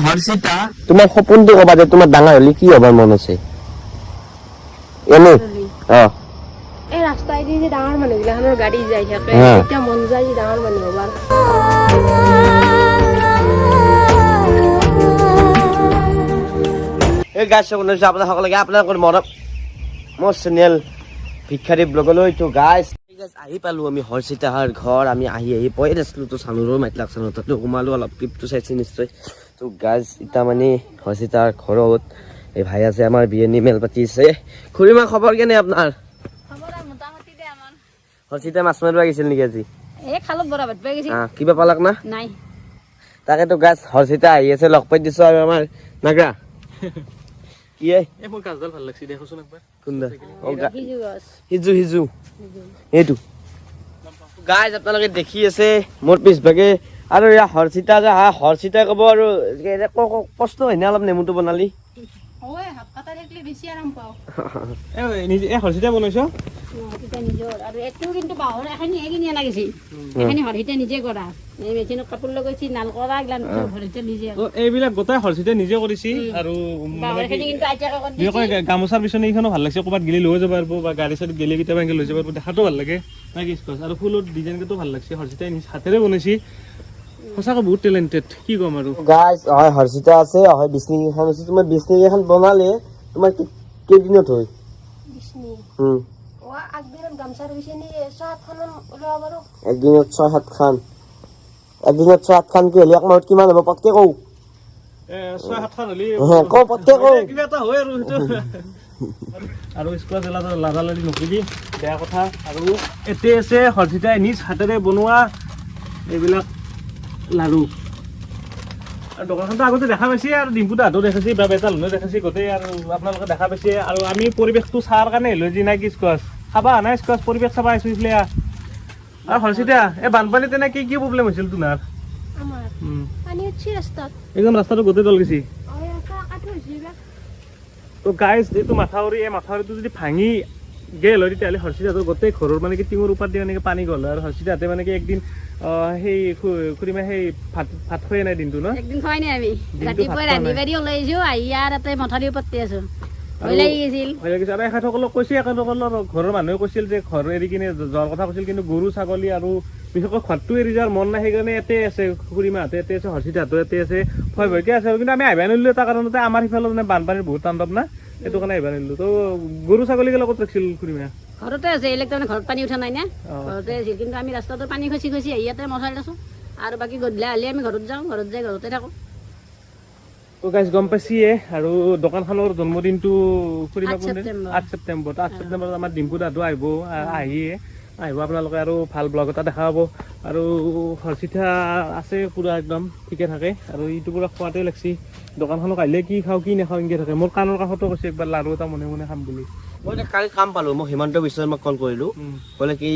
হৰ্ষিতা, তোমাৰ সপোনটো ক'বা যে তোমাৰ ডাঙৰ হ'লে কি হ'বাৰ মন আছে এনে? অ। এই ৰাস্তাইদি যে ডাঙৰ মানুহগিলাখনৰ গাড়ী যাই থাকে, তেতিয়া মন যায় যে ডাঙৰ মানুহ হ'বাৰ। এই গাইছ, শুনিছোঁ আপোনাৰ সকলোকে আপোনালোকৰ মৰম মোৰ চেনেল ভিক্ষাৰী ব্লগলৈ। তো গাইছ, আহি পালোঁ আমি হৰ্ষিতাহাৰ ঘৰ। আমি আহি আহি পয়ে নাছিলোঁ। তো চানুৰো মাতিলাক, চানু তাতো সোমালোঁ, অলপ ক্লিপটো চাইছে নিশ্চয়। তো গাইছ, ইতা মানে হৰ্ষিতাৰ ঘৰত এই ভাই আছে, আমাৰ বিয়নী মেল পাতিছে। খুৰীমা, খবৰ কেনে আপোনাৰ? মোটামুটি দে আমাৰ। হৰ্ষিতা মাছ মাৰিব গৈছিল নেকি আজি? এই খালত বৰা ভাত পাই গৈছিল। কিবা পালাক না? নাই। তাকেতো গাছ, হৰ্ষিতা আহি আছে, লগ পাই দিছো। আৰু আমাৰ নাগৰা কি এই? এই মোৰ গাছডাল ভাল লাগছে, দেখোচোন একবাৰ। কোনটা? অ, সিজু গছ। সিজু সিজু এইটো। গাইজ, আপোনালোকে দেখি আছে মোৰ পিছভাগে আৰু এয়া হৰ্ষিতা যে হা হৰ্ষিতাই ক'ব আৰু কষ্ট হয় না অলপ নেমুটো বনালি? হাত কাটা থাকিলে বেছি আৰাম পাওঁ। এই নিজে এই হৰ্ষিতা বনাইছ? হৰ্ষিতা নিজৰ আৰু এইটো কিন্তু বাঁহৰ এখিনি কিনি অনা গৈছে, এখিনি হৰ্ষিতা নিজে কৰা। এই মেচিনত কাপোৰ লগাইছি, নাল কৰা এইগিলা হৰ্ষিতা নিজে। তো এইবিলাক গোটেই হৰ্ষিতা নিজে কৰিছি আৰু বাঁহৰ মানে এখিনি কিন্তু আইতাকে কৰি বিশেষকৈ দিছে। গামোচাৰ বিচনী এইখনো ভাল লাগছে। ক'ৰবাত গেলি লৈ যাব পাৰিব বা গাড়ী চাড়ীত গেলি কেতিয়াবা এনেকে লৈ যাব পাৰিব, দেখাটো ভাল লাগে না কি স্কচ। আৰু ফুলৰ ডিজাইনকেইটো ভাল লাগছে, হৰ্ষিতাই নিজ হাতেৰে বনাইছি। সঁচাকৈ বহুত টেলেণ্টেড, কি ক'ম আৰু। গাইজ, হয় হৰ্ষিতা আছে, হয় বিচনী কেইখন আছে। তোমাৰ বিচনী কেইখন বনালে তোমাৰ কেইদিনত হয়? বিছনি? উম। অ, আগদিনত গামোচাৰ বিছনি 6-7খনমান ওলাব পাৰোঁ। একদিনত 6-7 খান? একদিনত 6-7 খান কি হ'লে এক মাহত কিমান হ'ব? পটকে কওঁ। 6-7 খন হ'লে কওঁ, পটকে কওঁ। কিবা এটা হয় আৰু সেইটো আৰু স্কোৱাচ এলা লাৰা লাৰি নকৰিবি, বেয়া কথা। আৰু এতে আছে হৰ্ষিতাই নিজ হাতেৰে বনোৱা এইবিলাক লাড়ু। আৰু দোকানখনতো আগতে দেখা পাইছে আৰু ডিম্পু দাহঁতো দেখাইছে বা বেতালনো দেখাইছে, গোটেই আৰু আপোনালোকে দেখা পাইছে। আৰু আমি পৰিৱেশটো চোৱাৰ কাৰণে লৈ যি নাই কি স্কোৱাচ খাবা নাই, স্কোৱাচ পৰিৱেশ চাবা আহিছোঁ এইফালে। আৰু হৰ্ষিতা, এই বানপানীত এনে কি কি প্ৰব্লেম হৈছিল তোমাৰ? আমাৰ পানী উঠছি ৰাস্তাত। একদম ৰাস্তাটো গোটেই তল গৈছে। অ, ৰাস্তা কাঠ হৈছে এইবিলাক। তো গাইজ, এইটো মাথাউৰি, এই মাথাউৰিটো যদি ভাঙি গেল হয়, তেতিয়াহ'লে হৰ্ষিতাহঁতৰ গোটেই ঘৰৰ মানে কি টিঙৰ ওপৰত দি মানে কি পানী গ'ল হয়। আৰু হৰ্ষিতাহঁতে মানে কি একদিন সেই খুৰীমা সেই ভাত ভাত খোৱাই নাই দিনটো ন? একদিন খোৱাই নাই আমি। দিনটো ভাত ৰাতিপুৱাই খোৱা ৰান্ধি নাই। বাঢ়ি ওলাই আহিছো, আহি আৰু তাতে মথাউৰিৰ ওপৰতে আছো, ভয় লাগি গৈছিল। ভয় লাগিছে। আৰু এখেতসকলক কৈছে, এখেতসকলৰ ঘৰৰ মানুহে কৈছিল যে ঘৰ এৰি কিনে যোৱাৰ কথা কৈছিল, কিন্তু গৰু ছাগলী আৰু বিশেষকৈ ঘৰটো এৰি যোৱাৰ মন নাই, সেইকাৰণে ইয়াতে আছে। খুৰীমাহঁতে ইয়াতে আছে, হৰ্ষিতাহঁতো ইয়াতে আছে, ভয় ভয়কে আছে। কিন্তু আমি আহিব নোৱাৰিলো এটা কাৰণতে, আমাৰ সিফালে মানে বানপানীৰ বহুত তাণ্ডৱ না, সেইটো কাৰণে আহিব নোৱাৰিলো। তো গৰু ছাগলীগিলা ক'ত ৰাখিছিল খুৰীমা? ঘৰতে আছে এইবিলাক, তাৰমানে ঘৰত পানী উঠা নাই না। অ। ঘৰতে আছিল, কিন্তু আমি ৰাস্তাটো পানী খচি খচি আহি ইয়াতে মথাউৰিত আছো। আৰু বাকী গধূলি হ'লে আমি ঘৰত যাওঁ, ঘৰত যাই ঘৰতে থাকোঁ। তো গাইজ, গম পাইছিয়ে আৰু দোকানখনৰ জন্মদিনটো খুৰীমা 8 কোন দিন? ছেপ্টেম্বৰ। 8 ছেপ্টেম্বৰ। 8 ছেপ্টেম্বৰত আমাৰ ডিম্পু দাদু আহিব, আহিয়ে আহিব। আপোনালোকে আৰু ভাল ব্লগ এটা দেখা পাব। আৰু হৰ্ষিতা আছে পুৰা একদম ঠিকে থাকে আৰু ইটো পুৰা খোৱাতে লাগছি। দোকানখনক আহিলে কি খাওঁ কি নাখাওঁ এনেকে থাকে। মোৰ কাণৰ কাষতো কৈছে একবাৰ লাৰু এটা মনে মনে খাম বুলি। মই এতিয়া কালি কাম পালো। মই হিমন্ত বিশ্ব শৰ্মাক কল কৰিলো। ক'লে কি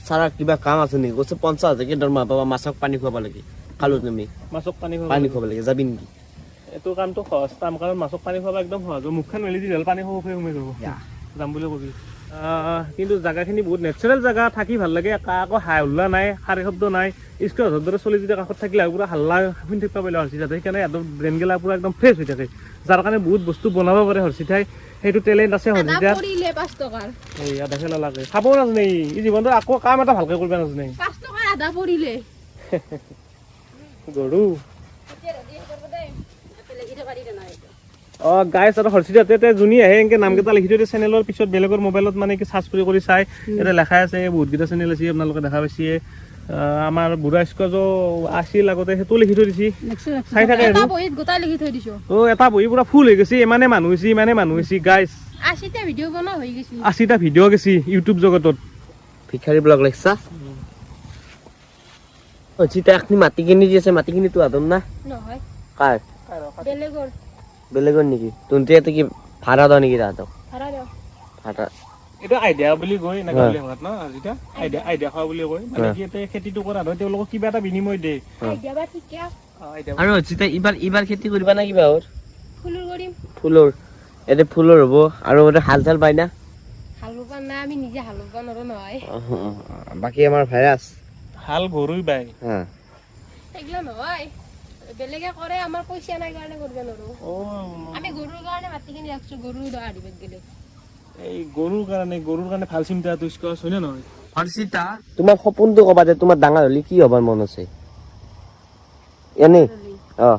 ছাৰৰ কিবা কাম আছে নেকি? কৈছে 50 হাজাৰকে দৰমহা পাবা, মাছক পানী খুৱাব লাগে। খালো তুমি? মাছক পানী খুৱাব? পানী খুৱাব লাগে, যাবি নেকি? এইটো কামটো সহজ কাম, কাৰণ মাছক পানী খুৱাব একদম সহজ। মুখখন মেলি দিলে হ'ল, পানি খোৱা সোমাই যাব। যাম বুলি কবি। কিন্তু জাগাখিনি বহুত নেচাৰেল জাগা, থাকি ভাল লাগে। আকৌ হাই হুল্লা নাই, সাৰে শব্দ নাই। স্কুলৰ দৰে চলি যদি কাষত থাকিলে হয়, পুৰা হাল্লা শুনি থাকিব পাৰিলে হৰ্ষিতাতে। সেইকাৰণে ইহঁতৰ ব্ৰেইন গেলা পুৰা একদম ফ্ৰেছ হৈ থাকে, যাৰ কাৰণে বহুত বস্তু বনাব পাৰে হৰ্ষিতাই। সেইটো টেলেণ্ট আছে আধা হৰ্ষিতাৰ। পৰিলে 5 টকাৰ। এই আধা খেলা লাগে, খাবও নাজানে ই। ই জীৱনটো আকৌ কাম এটা ভালকে কৰিব নাজানে। 5 টকাৰ আধা পৰিলে। গৰু। লিখি থবা দি নাই। অ গাইছ, আৰু হৰ্ষিতাতে এতিয়া যোনে আহে এনেকে নামকেইটা লিখি থৈ দিয়ে চেনেলৰ, পিছত বেলেগৰ মোবাইলত মানে কি চাৰ্চ কৰি কৰি চাই। ইয়াতে লেখাই আছে, বহুতকেইটা চেনেল আছে, আপোনালোকে দেখা পাইছে। আমাৰ বুঢ়া স্কোৱাজো আছিল আগতে, সেইটোও লিখি থৈ দিছি। চাই থাকে এটা আৰু বহীত গোটাই লিখি থৈ দিছো। তো এটা বহি পুৰা ফুল হৈ গৈছে, ইমানে মানুহ হৈছে, ইমানে মানুহ হৈছে গাইছ। 80টা ভিডিঅ' বনোৱা হৈ গৈছে। 80টা ভিডিঅ' গেছি ইউটিউব জগতত। ভিক্ষাৰী ব্লগ লিখছা। হৰ্ষিতা, এখনি মাটি কিনি দি আছে, মাটিখিনি তো আদম না? নহয়। কাৰ? বেলেগৰ। বেলেগৰ নেকি? তুন্তি ইয়াতে কি ভাড়া দ নেকি তাহাঁতক? ভাড়া দিওঁ। ভাড়া। এইটো আইডিয়া বুলি কয় এনেকুৱা বুলি ভাষাত ন, হৰ্ষিতা? আইডিয়া, আইডিয়া খোৱা বুলি কয়। মানে কি, ইয়াতে খেতিটো কৰা নহয়, তেওঁলোকক কিবা এটা বিনিময় দিয়ে। আইডিয়া বা ঠিকে। আইডিয়া। আৰু হৰ্ষিতা, এইবাৰ এইবাৰ খেতি কৰিবা না কিবা হ'ল? ফুলৰ কৰিম। ফুলৰ, ইয়াতে ফুলৰ হ'ব। আৰু ইয়াতে হাল চাল পাই না? হাল ৰোৱা নাই, আমি নিজে হাল ৰোৱা নোৱাৰো নহয়। বাকী আমাৰ ভাইৰাছ হাল গৰুই বাই। হা। সেইগিলা নহয়। বেলেগে কৰে, আমাৰ পইচা নাই কাৰণে কৰিব নোৱাৰো। অ। আমি গৰুৰ কাৰণে মাটিখিনি ৰাখছো, গৰু দিব গেলে। এই গৰুৰ কাৰণে ভাল চিন্তা এইটো স্কচ, হয় নে নহয়? হৰ্ষিতা, তোমাৰ সপোনটো ক'বা যে তোমাৰ ডাঙৰ হ'লে কি হ'বাৰ মন আছে এনেই? অ।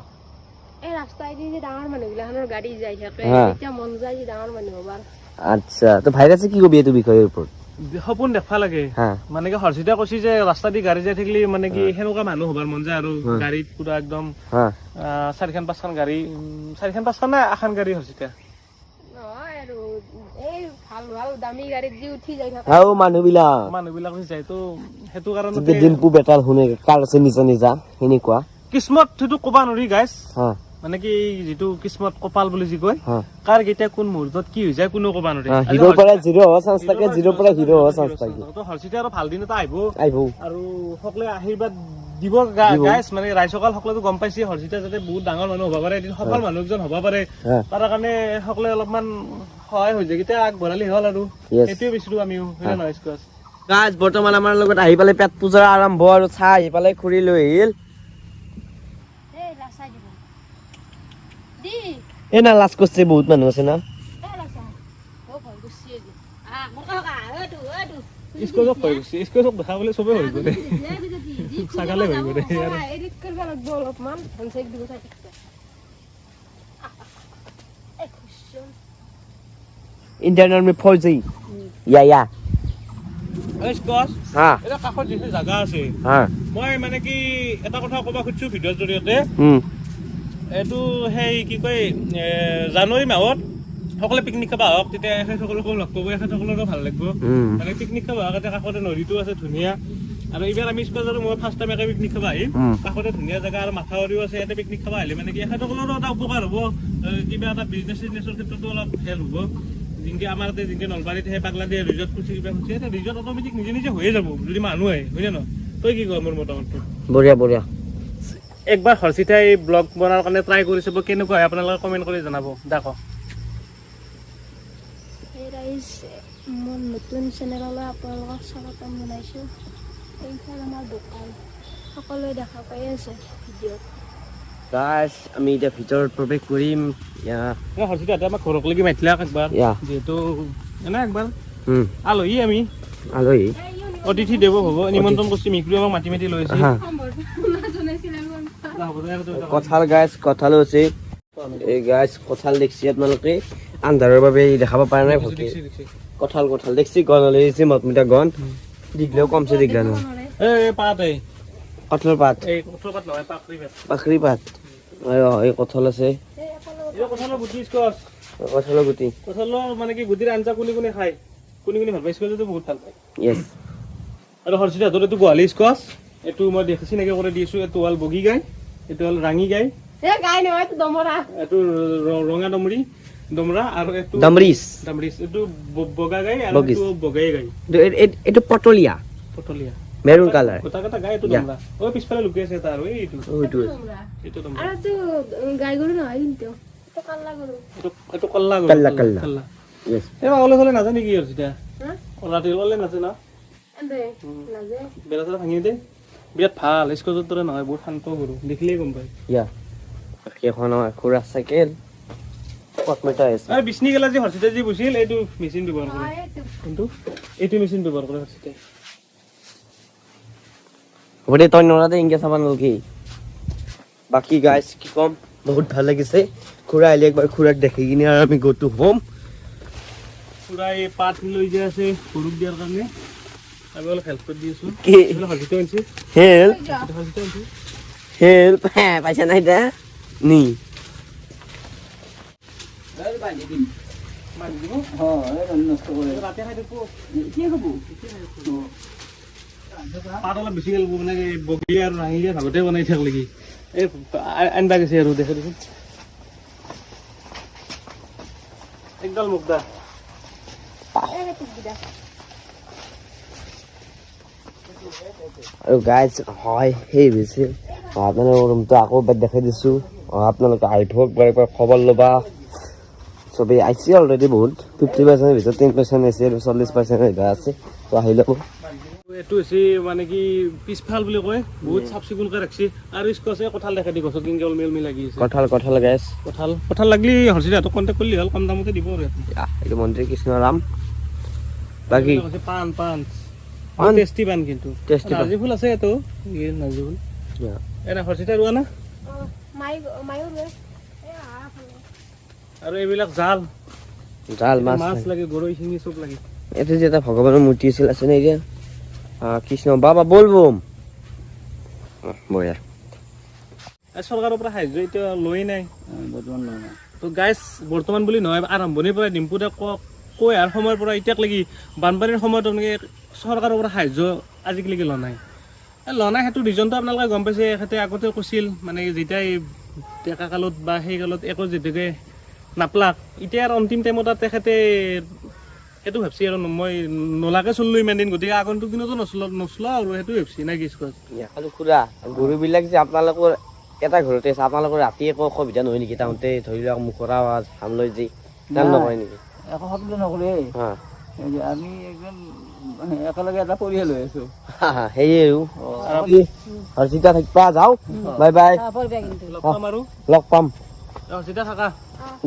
এই ৰাস্তাইদি যে ডাঙৰ মানুহগিলাখনৰ গাড়ী যাই থাকে, তেতিয়া মন যায় যে ডাঙৰ মানুহ হ'বাৰ। আচ্ছা, তো ভাইৰাছে কি কবি এইটো বিষয়ৰ ওপৰত? সপোন দেখবা লাগে। মানে কি, হৰ্ষিতা কৈছি যে ৰাস্তা দি গাড়ী যাই থাকিলে মানে কি, সেনেকুৱা মানুহ হ'বাৰ মন যায় আৰু গাড়ীত পুৰা একদম চাৰিখন পাঁচখন গাড়ী, চাৰিখন পাঁচখন নাই, আখান গাড়ী হৰ্ষিতা। নহয় আৰু এই ভাল ভাল দামী গাড়ীত যি উঠি যাই থাকে। আৰু মানুহবিলাক মানুহবিলাক যায় তো সেইটো কাৰণতে। যেতিয়া ডিম্পু বেটাৰ শুনে, কাৰ আছে নিজা নিজা সেনেকুৱা। কিস্মত সেইটো ক'বা নোৱাৰি গাইছ। মানে কি, যিটো কিস্মত কপাল বুলি যি কয়, কাৰ কেতিয়া কোন মুহূৰ্তত কি হৈ যায় কোনো ক'বা নোৱাৰি। হিৰোৰ পৰা জিৰ' হোৱা চান্স থাকে, জিৰ'ৰ পৰা হিৰো হোৱা চান্স থাকে। তো হৰ্ষিতা আৰু ভাল দিন এটা আহিব। আহিব। আৰু সকলোৱে আশীৰ্বাদ দিব। দিব। গাইছ, মানে ৰাইজসকল সকলোৱে গম পাইছে হৰ্ষিতা যাতে বহুত ডাঙৰ মানুহ হ'ব পাৰে, এদিন সফল মানুহ এজন হ'ব পাৰে। তাৰ কাৰণে সকলোৱে অলপমান সহায় হৈ যায় কেতিয়া আগবঢ়ালি হ'ল আৰু। সেইটোৱে বিচাৰো আমিও, হয় নে নহয় স্কচ? গাইজ, বৰ্তমান আমাৰ লগত আহি পালে পেট পূজাৰ আৰম্ভ আৰু চাহ আহি পালে খুৰী লৈ আহিল। এই ৰাস্তাই দিব দি। এই না, লাজ কৰিছে, বহুত মানুহ আছে না। এই ৰাস্তা অ ভয় কৰিছে যে আহ মোৰ কাকা এইটো এইটো। স্কচক হৈ গৈছে, স্কচক দেখা পালে চবে হৈ গ'লে ছাগালে হৈ গ'লে আৰু। এডিট কৰিব লাগিব অলপমান, হেণ্ডছেক দিব চাই থাকছে। এই খুচোন। ইণ্ডিয়ান আৰ্মি ফৌজি, ইয়া ইয়া। এই স্কচ, এতিয়া কাষত যিখিনি জাগা আছে, মই মানে কি এটা কথা ক'ব খুজিছো ভিডিঅ'ৰ জৰিয়তে। এইটো সেই কি কয়, জানুৱাৰী মাহত সকলোৱে পিকনিক খাব আহক, তেতিয়া এখেতসকলকো লগ পাব, এখেতসকলৰো ভাল লাগিব। মানে পিকনিক খাব আহক, এতিয়া কাষতে নদীটো আছে ধুনীয়া। আৰু এইবাৰ আমি স্কুল আৰু মই ফাৰ্ষ্ট টাইম একে পিকনিক খাব আহিম। কাষতে ধুনীয়া জেগা আৰু মাথাউৰিও আছে, ইয়াতে পিকনিক খাব আহিলে মানে কি এখেতসকলৰো এটা উপকাৰ হ'ব, কিবা এটা বিজনেছ চিজনেছৰ ক্ষেত্ৰতো অলপ হেল্প হ'ব। যেনেকে আমাৰ ইয়াতে যেনেকে নলবাৰীত সেই পাগলা দিয়া ৰিজৰ্ট খুলিছে, কিবা খুলিছে, এটা ৰিজৰ্ট অট'মেটিক নিজে নিজে হৈয়ে যাব যদি মানুহ আহে, হয় নে নহয়? তই কি কয় মোৰ মতামতটো? বঢ়িয়া বঢ়িয়া। একবাৰ হৰ্ষিতাই ব্লগ বনাৰ কাৰণে ট্ৰাই কৰি চাব, কেনেকুৱা হয় আপোনালোকে কমেণ্ট কৰি জনাব। দাক। এই ৰাইজ, মোৰ নতুন চেনেললৈ আপোনালোকক স্বাগতম জনাইছোঁ। এইখন আমাৰ দোকান, সকলোৱে দেখা পাই আছে ভিডিঅ'ত। গাইজ, আমি এতিয়া ভিতৰত প্ৰৱেশ কৰিম। ইয়া। মই হৰ্ষিতা আমাক ঘৰকলৈকে মাতিলাক একবাৰ, যিহেতু এনে একবাৰ আলহী আমি। আলহী। অতিথি দেৱ হ'ব, নিমন্ত্ৰণ কৰিছে, মিক্ৰু আমাক মাতি মাতি লৈ আহিছে। হ'ব দে, আৰু তই যা। কঁঠাল গাইজ, কঁঠালো আছে। এই গাইজ, কঁঠাল দেখছি আপোনালোকে, আন্ধাৰৰ বাবে দেখাব পৰা নাই ভালকে। দেখছি, দেখছি। কঁঠাল কঁঠাল দেখছি, গণ হ'লে মতমিতা গণ দীঘলেও কমছে দীঘলা নহয়। এই পাত এই। কঁঠালৰ পাত। এই কঁঠালৰ পাত নহয়, পাখৰি পাত। পাখৰি পাত। এই কঁঠাল আছে। এই কঁঠালৰ গুটি স্কচ। কঁঠালৰ গুটি। কঁঠালৰ মানে কি গুটিৰ আঞ্জা কোনে কোনে খায়, কোনে কোনে ভাল পায়? স্কচটো বহুত ভাল পায়। আৰু হৰ্ষিতাহঁতৰ এইটো গোহালি স্কচ, এইটো মই দেখি চিনাকি কৰি দিছো। এইটো হ'ল বগী গাই, এইটো হ'ল ৰাঙী গাই। এ গাই নহয়, এইটো দমৰা। এইটো ৰঙা দমৰি, দমৰা আৰু এইটো দামৰিছ। দামৰিছ, এইটো বগা গাই আৰু বগীছ। এইটো বগাই গাই। এইটো পটলীয়া। পটলীয়া। Maroon colour. গোটা গোটা গাই, এইটো দমৰা। ঐ, পিছফালে লুকাই আছে এটা আৰু এইটো। এইটো। এইটো দমৰা। আৰু এইটো গাই গৰু নহয় কিন্তু, এইটো কাল্লা গৰু। এইটো কল্লা গৰু। কল্লা, কল্লা। কল্লা। য়েছ। এই ওলাই চলে নাযায় নেকি হৰ্ষিতা? হা? ৰাতি ওলালে নাযায় না? দে নাযায়। বেৰা চেৰা ভাঙি দে। বিৰাট ভাল, স্কচৰ দৰে নহয়, বহুত শান্ত গৰু, দেখিলেই গম পায়। ইয়া, এখন আমাৰ খুৰা চাইকেল পটমেটা আছে। আৰু বিচনী গেলা যি হৰ্ষিতা যি বৈছিল, এইটো মেচিন ব্যৱহাৰ কৰে। কিন্তু এইটো মেচিন ব্যৱহাৰ কৰে হৰ্ষিতাই। হ'ব দে, তই নৰা দে, ইনকে চাব নালগে। বাকী গাইজ, কি ক'ম, বহুত ভাল লাগিছে। খুৰা আহিলে একবাৰ খুৰাক দেখি কিনে আৰু আমি গ' টু হোম। খুৰাই পাত লৈ যাই আছে গৰুক দিয়াৰ কাৰণে, আমি অলপ হেল্প কৰি দি আছো। কি? এইফালে হৰ্ষিতা আনিছে। হেল্প। হৰ্ষিতা আনিছে। হেল্প পাইছা নাই দা নি? বান্ধি দিব, ৰাতি খাই থাকিব। পাত অলপ বেছি লাগিব, মানে এই বগী আৰু ৰাঙি দিয়া ভাগতে বনাই থাক লাগি। এই আনবা গৈছে আৰু দেখে দেখোন একদম মুগদা। আৰু গাইজ, হয় সেই হৈছে আপোনালোকৰ ৰুমটো, আকৌ এবাৰ দেখাই দিছোঁ। আপোনালোকে আহিব একবাৰ, একবাৰ খবৰ ল'বা। চবেই আহিছে অলৰেডি বহুত, 50%ৰ ভিতৰত 10% আহিছে আৰু 40% আহিব আছে, তো আহি ল'ব। এইটো হৈছে মানে কি পিছফাল বুলি কয়, বহুত চাফ চিকুণকে ৰাখছি। আৰু স্কোৱাছে কঁঠাল দেখা দি গছত কেনেকে ওলমি ওলমি লাগি আছে। কঁঠাল, কঁঠাল গাইছ। কঁঠাল, কঁঠাল লাগলি হৰ্ষিতাহঁতক কণ্টেক্ট কৰিলি হ'ল, কম দামতে দিব আৰু ইয়াতে। এইটো মন্দিৰ, কৃষ্ণ ৰাম। বাকী এইবিলাক হৈছে পাণ, পাণ। পাণ? টেষ্টি পাণ কিন্তু। টেষ্টি পাণ। নাৰ্জী ফুল আছে এইটো, এই নাৰ্জী ফুল। এনে হৰ্ষিতা ৰোৱা না? অঁ, মাই মায়ো ৰুৱে এই আহা ফালে। আৰু এইবিলাক জাল। জাল, মাছ। মাছ লাগে, গৰৈ, শিঙি চব লাগে। এইটো যে এটা ভগৱানৰ মূৰ্তি আছিল, আছে নে এতিয়া? কৃষ্ণ বাবা বলবম, বঢ়িয়া। এই চৰকাৰৰ পৰা সাহায্য এতিয়া লৈয়ে নাই। বৰ্তমান লোৱা নাই। তো গাইছ, বৰ্তমান বুলি নহয়, আৰম্ভণিৰ পৰাই ডিম্পুতে কৈ অহাৰ সময়ৰ পৰা এতিয়াক লাগি বানপানীৰ সময়ত আপোনালোকে চৰকাৰৰ পৰা সাহায্য আজিকালি লোৱা নাই। এই লোৱা নাই, সেইটো ৰিজনটো আপোনালোকে গম পাইছে। এখেতে আগতে কৈছিল, মানে যেতিয়া এই ডেকা কালত বা সেই কালত একো যেতুকে নাপলাক, এতিয়া আৰু অন্তিম টাইমত আৰু তেখেতে সেইটো ভাবছি আৰু মই নলাকে চলিলো ইমান দিন, গতিকে আগন্তুক দিনতো নচল নচলাও আৰু, সেইটো ভাবছি নাই কি স্কোৱাচ। আৰু খুৰা, গৰুবিলাক যে আপোনালোকৰ এটা ঘৰতে আছে, আপোনালোকৰ ৰাতি একো অসুবিধা নহয় নেকি? তাহোঁতে ধৰি লওক মুখৰ আৱাজ হামলৈ যি নাম নাই। নকৰে নেকি? একো শব্দ নকৰে। এই যে আমি একদম মানে একেলগে এটা পৰিয়াল হৈ আছো। সেয়ে আৰু হৰ্ষিতা, থাকিবা, যাওঁ, বাই বাই। পৰিবা কিন্তু। লগ পাম আৰু। লগ পাম। চিধা থাকা।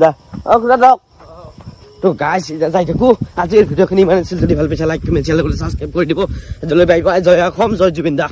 দা অ খুৰা, দক। তো গাইছ, এতিয়া যাই থাকোঁ। আজিৰ ভিডিঅ'খিনি ইমান আছিল। যদি ভাল পাইছে, লাইক, কমেণ্ট, শ্বেয়াৰ কৰি ছাবস্ক্ৰাইব কৰি দিব। Bye bye. জয় অসম, জয় জুবিন দা।